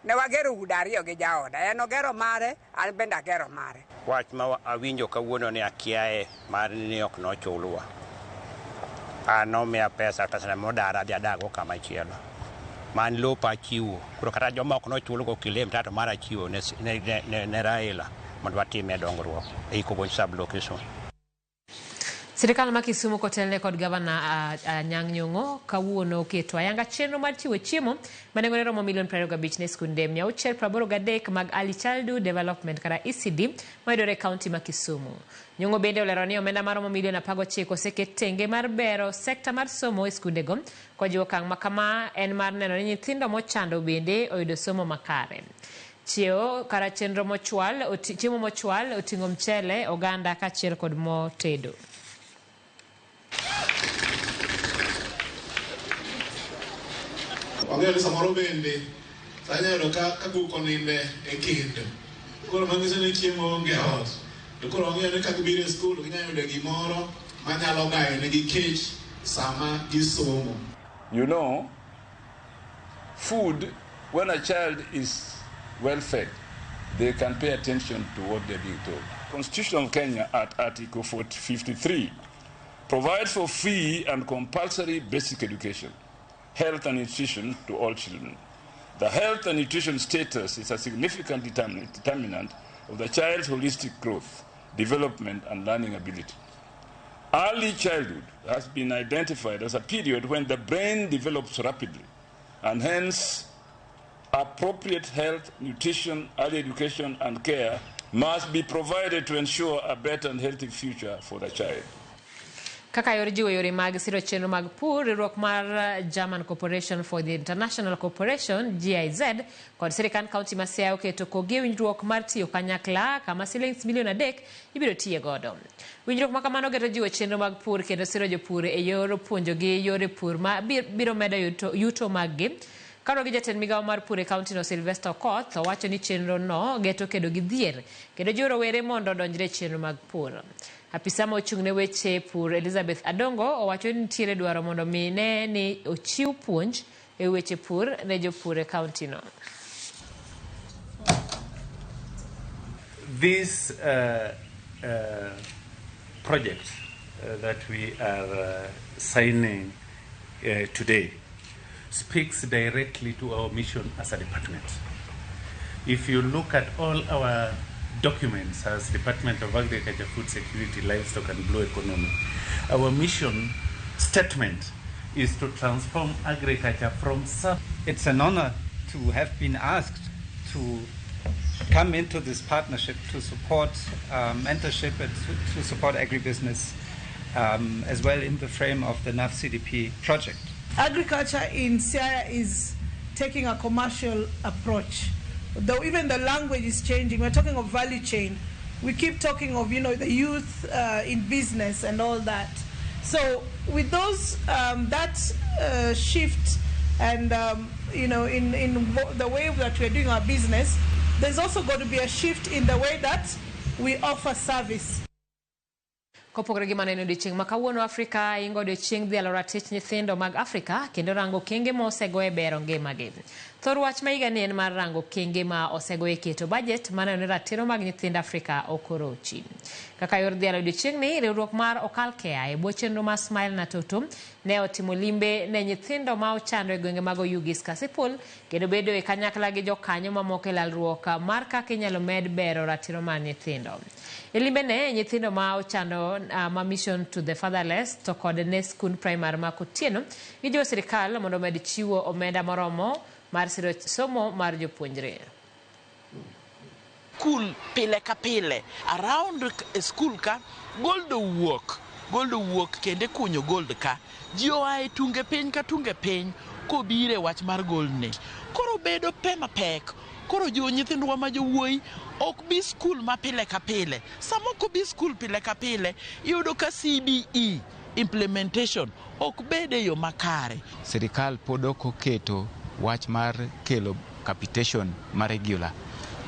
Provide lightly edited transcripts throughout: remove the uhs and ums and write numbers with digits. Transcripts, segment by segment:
Ne wagero udi ariyo gi jaoda. En ogero mare, an bende agero mare. Wach ma awinjo kawuono ni akiaye mar ni ok nochulwa. An nomiya pesa, pesa modara adhi adago kama chielo. Man lopa achiwo. Koro kata joma ok nochulgo kilem to mara achiwo ne Raila mondo watime dongruok e Kogony sub location. Sirikal ma Kisumu kotelne kod gavana Anyang' Nyong'o kawuono oketo ayanga chenro mar chiwo chiemo ma nengone romo milion 25 ne skunde 683 mag Early Childhood Development kata ECD mayudore e kaunti ma Kisumu. Nyong'o bende olero ni omenda maromo milion 19 oseket tenge mar bero sekta mar somo e skundego kojiwo okang' ma kama en mar neno ni nyithindo mochando bende oyudo somo makare. Chiewo kara chenro mochwal, chiemo mochwal oting'o mchele, oganda kaachiel kod mo tedo. Wang'eyo ni samoro bende sa inyalo yudo ka guok oninde e kendo. Koro manyiso ni chiemo onge e ot. To koro wang'eyo ni ka gibiro e skul ginyalo yudo gimoro manyalo gayo negi kech sama gisomo. You know, food, when a child is well fed, they can pay attention to what they're being told. Constitution of Kenya at Article 53 provides for free and compulsory basic education, health and nutrition to all children. The health and nutrition status is a significant determinant of the child's holistic growth, development, and learning ability. Early childhood has been identified as a period when the brain develops rapidly, and hence appropriate health, nutrition, early education, and care must be provided to ensure a better and healthy future for the child. Kaka yor jiwo yore mag siro chenro mag pur, riwruok mar German Corporation for the International Cooperation GIZ kod sirikand kaunti ma Siaya oketo kogi e winjruok mar tiyo kanyakla kama silings milion 3 ibiro tiye godo. Winjruok ma kamano geto jiwo chenro mag pur kendo siro jopur e yor puonjogi yore pur ma biro medo yuto maggi. Kaluwore gi jatend migawo mar pur e kaunti no Sylvester Okoth, owacho ni chenro no geto kedo gi dhier kendo jiwo rowere mondo odonjre e chenro mag pur. Apisa ma ochung' ne weche pur Elizabeth Adongo owacho ni nitiere dwaro mondo mi ne ni ochiw puonj e weche pur ne jopur e kaunti no. This project that we are signing today speaks directly to our mission as a department. If you look at all our documents as Department of Agriculture, Food Security, Livestock and Blue Economy, our mission statement is to transform agriculture from sub. It's an honor to have been asked to come into this partnership to support mentorship and to support agribusiness as well in the frame of the NAVCDP project. Agriculture in Siaya is taking a commercial approach. Though even the language is changing, we're talking of value chain. We keep talking of, the youth in business and all that. So with those, that shift and, in the way that we're doing our business, there's also got to be a shift in the way that we offer service. Kopogore gi mano en odiechieng' ma kawuono Afrika ingo odiechieng' dhialo ratich nyithindo mag Afrika kendo rango okenge ma osego e bero ngimagi. Thor wach ma higani en mar rango okenge ma osego e keto bajet maneno ni ratiro mag nyithind Afrika ok orochi. Kaka yor dhialo odiechieng'ni, riwruok mar Okal Care e bwo chenro mar Smile na Toto ne otimo limbe ne nyithindo ma ochando e gwenge mag Oyugis Kasipul kendo bedo e kanyakla gi jokanyo mamoko e lalruok mar kaka inyalo med bero ratiro mar nyithindo. E limbe ne nyithindo ma ochando ma Mission to the Fatherless to kod ne skund primar ma Kotieno gijiwo sirikal mondo omed chiwo omenda moromo mar siro somo mar jopuonjre. Skul pile ka pile around skul ka gold owuok kendo ikunyo gold ka ji oa e tunge piny ka tunge piny kobiro e wach mar gold ni koro bedo pe mapek. Koro jo nyithindwa ma jowuoyi ok bi skul ma pile ka pile. Sama ok obi skul pile ka pile, iyudo ka CBE implementation ok bed e yo makare. Sirikal pod ok oketo wach mar kelo capitation ma regular.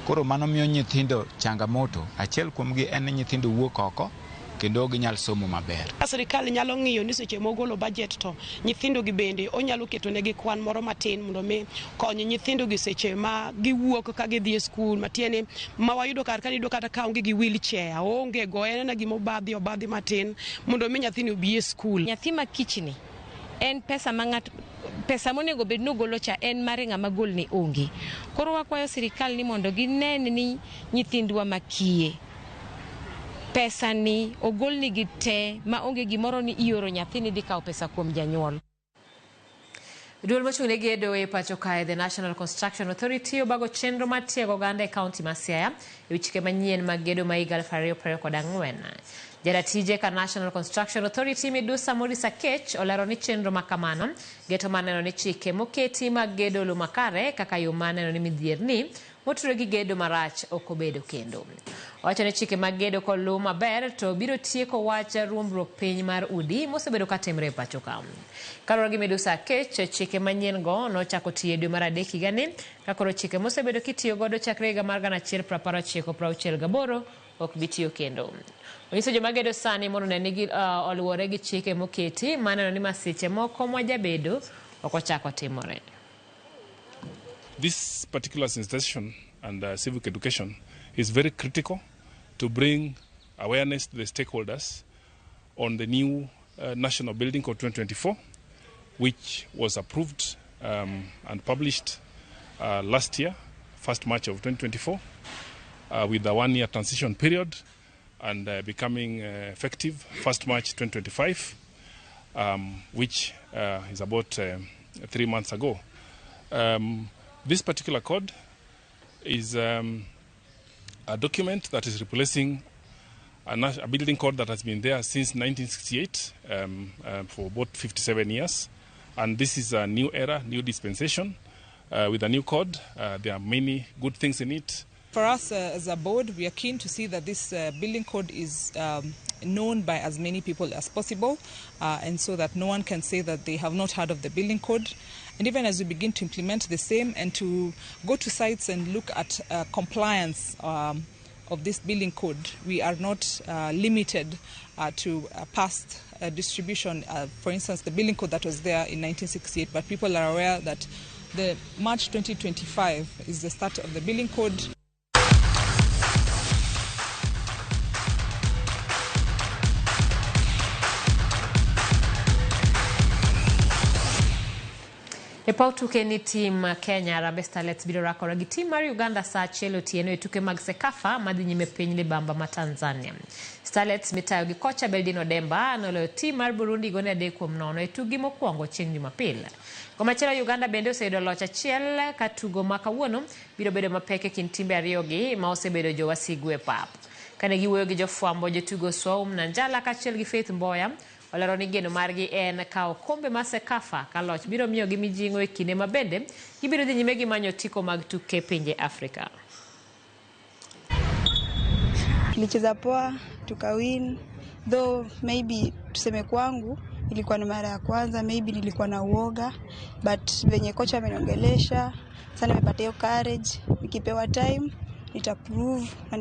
Koro mano miyo nyithindo changamoto. Achiel kuomgi en ni nyithindo wuok oko kendo ok ginyal somo maber. Sirikal nyalo ng'iyo ni seche mogolo budget to nyithindo gi bende onyalo keto negi kwan moro matin mondo mi kony nyithindo gi seche ma giwuok ka gidhi e skul, matiende ma wayudo kar ka iyudo kata ka onge gi wheelchair, onge go, en ena gima obadhi obadhi matin mondo mi nyathini obi e skul. Nyathi ma kichni en pesa ma ng'ato pesa monego bed ni ogolo cha en mare ng'ama golne onge. Koro wakwayo sirikal ni mondo ginen ni nyithindwa makiye pesa ni ogolnigi te ma onge gimoro ni ioro nyathini dhi kawo pesa kuom janyuol. Duol mochung' ne gedo e pacho kae, The National Construction Authority, obago chenro mar tiego oganda e kaunti ma Siaya e wi chike manyien mag gedo ma higa 2024. Jaratije ka National Construction Authority Midusa Morris Akech olero ni chenro ma kamano geto mar neno ni chike moketi mag gedo oluw makare kaka yo mar neno ni midhierni motudore gi gedo marach ok obedo kendo. Owacho ni chike mag gedo koluw maber to biro tieko wach ruombruok piny mar udi mosebedo ka timre e pacho ka. Kaluwore gi Midusa Akech, chike manyien go nochako tiyo e dwe mar 3 higani, ka koro chike mosebedo kitiyo godo chakre higa mar 1968 ok bi tiyo kendo. Onyiso joma gedo sani mondo one ni oluwore gi chike moketi mar neno ni masiche moko majabedo ok ochako timore. This particular sensitization and civic education is very critical to bring awareness to the stakeholders on the new National Building Code 2024, which was approved and published last year, 1st March of 2024, with a one-year transition period and becoming effective 1st March 2025, which is about 3 months ago. This particular code is a document that is replacing a building code that has been there since 1968 for about 57 years. And this is a new era, new dispensation with a new code. There are many good things in it. For us as a board, we are keen to see that this building code is known by as many people as possible, and so that no one can say that they have not heard of the building code. And even as we begin to implement the same and to go to sites and look at compliance of this building code, we are not limited to past distribution. For instance, the building code that was there in 1968, but people are aware that the March 2025 is the start of the building code. E paw tuke ni tim Kenya Harambee Starlets biro rakore gi tim mar Uganda saa 1 otieno e tuke mag CECAFA madhi nyime piny libamba ma Tanzania. Starlets mitayo gi kocha Beldino Odemba noloyo tim mar Burundi gone 3-0 e tukgi mokwongo chieng' Jumapil. Komachielo Uganda bende oseyudo loch achiel ka tugo ma kawuono biro bedo mapek e kind timbe ariyogi ma osebedo jowasigu e pap. Kane giwuoyo gi jofwambo, jotugo Swaum Nanjala kaachiel gi Faith Mboya olero ni geno margi en kawo kombe mar CECAFA ka loch biro miyogi mijing'o e kinde ma bende gibiro dhi nyime gi manyo otiko mag tuke pinje Afrika. Tulicheza poa tukawin, though maybe tuseme kwangu ilikuwa ni mara ya kwanza, maybe nilikuwa na uoga, but venye kocha ameniongelesha sana nimepata hiyo courage, nikipewa time nitaprove.